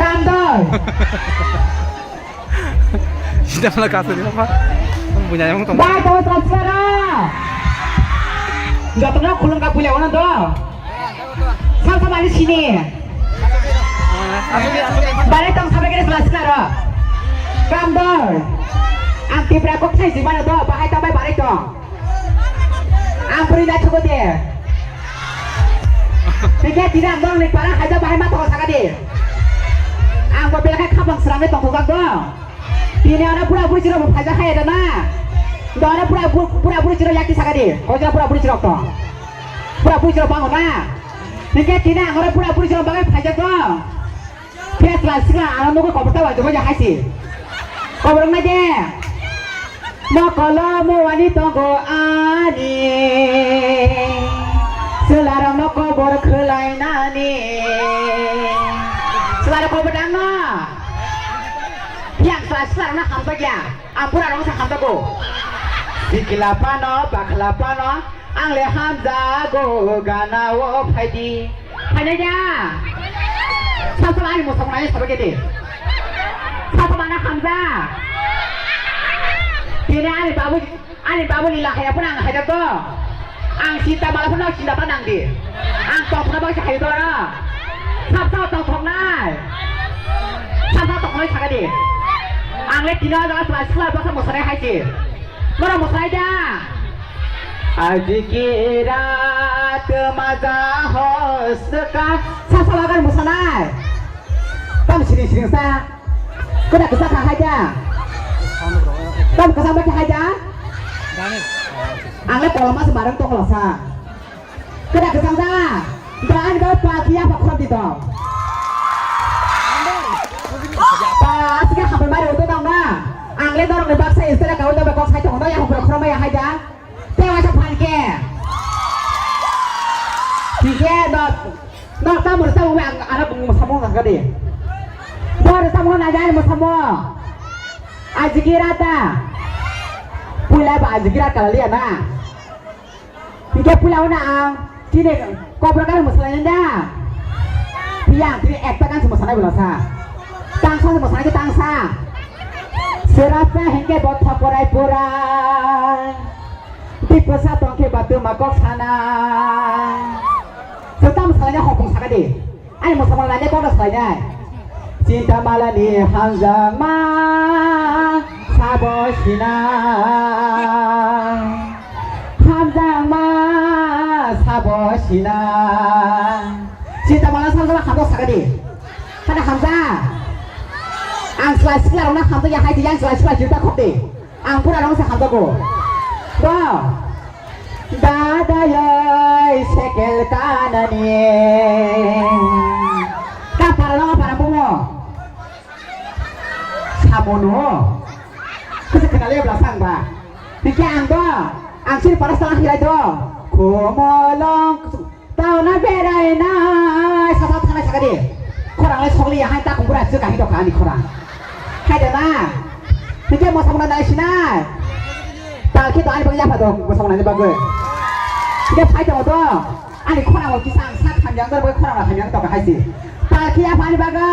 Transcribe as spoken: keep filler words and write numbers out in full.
Kam doi. Sida mala kasu ni apa? Punya yang tong. Bai to transfer. Jotono khulum ka puila wana do. Sam sam ani sini. Bare tong sabe kere selas karo. Kam doi. Ang Tipra kok thai jimana do, bahai tong bai bare tong. Ang puri na thugo de. Tike tira ang dong ni para haja bahai ma tong saka de. Ang bo belai khe khapang srang de tong thok do. Tini oro pura puri chiro bo phaja khai da na. Do oro pura pu-, pura puri chiro yakti saka de. Ko chiro pura puri chiro to. Pura puri chiro bango na. Tike tini ang oro pura puri chiro bagai phaja do. Phesla sila ano nugo kobor ta wajak wajak haisi. Kobor wngna de. Mokolo muani tongo ani. Sila rokno kobor khwlainani. Sila rok kobor dangno. Yang sila sila rokno hamjakya. Ang pura rong sa hamjago. Sikila pano, bakla pano, ang le hamjago gana o phaidi. Phainai da? Sasa ani mosok nai sabai kete. Sasa mana hamja? Tini ani babu, ani babu ni lahaya pun ang haida to. Ang cinta mala pun ang cinta tanang di. Ang tong thona bangsa hayo dora. Sap sap tong thok nai. Sap sap tong nai saka di. Ang le tino jaga sila sila bangsa mosonai hai si. Nora mosonai da. Ajiki rat maja ho saka. Sap sap agar mosonai. Tam sini sini sa. Kena kesa kha hai da. Tam kesa ma kha hai da. Ang le koloma se marang tong lo sa. Kena kesa da. Da ani ba pa kia pa khon di dong. Pa asike hapai mari uto dong na. Ang le dorong ni baksa isera ka uto ba kok sai tong no ya hokro khro ma ya hai da. Te waisa phan ke. Tike no, no, tamo, tamo, ang, ano, bung, mosamung, nang, kadi. Bor, tamo, na, jani, mosamung. Ajiki rata. Pula ba, ajiki rata, liya, na. Tike pula, na, ang, tine, kobra, kan, mosalai, na. Piya, tine, ekta, kan, mosalai, bula, sa. Tangsa, mosalai, tangsa. Serasa, hingke, bot, thokorai, purai. Tei bwsa tong khe ba twma kok sana. Swtam salaina hopung saka di. Ani mosamung lainai kok salainai. Chinta malani hamjakma sabo sina. Hamjakma sabo sina. Chinta mala sal sal hamjak saka di. Kana hamjak. Ang slai sikla rokna hamjak ya hai di, yang slai sikla juta khok di. Ang pura rong sa hamjago. Bo. Dadayai sekel kanani. Ka para no para bungo. Samono. Kese kenal ya belasang ba. Bikya ang do. Ang sir para salah hirai do. Komolong. Tauna berai nai sasa thanai saka di. Khorang lai sokli ya hai ta kumbura sika hito kani khorang. Hai da na. Hike mosamung nai sinai. Tal khe to ani bagwi yapha do mosamung nai bagwi. Hike phai to do. Ani khorang o kisa ang sak hamyang dor bagwi khorang la hamyang to hai si. Tal khe yapha ani bagwi.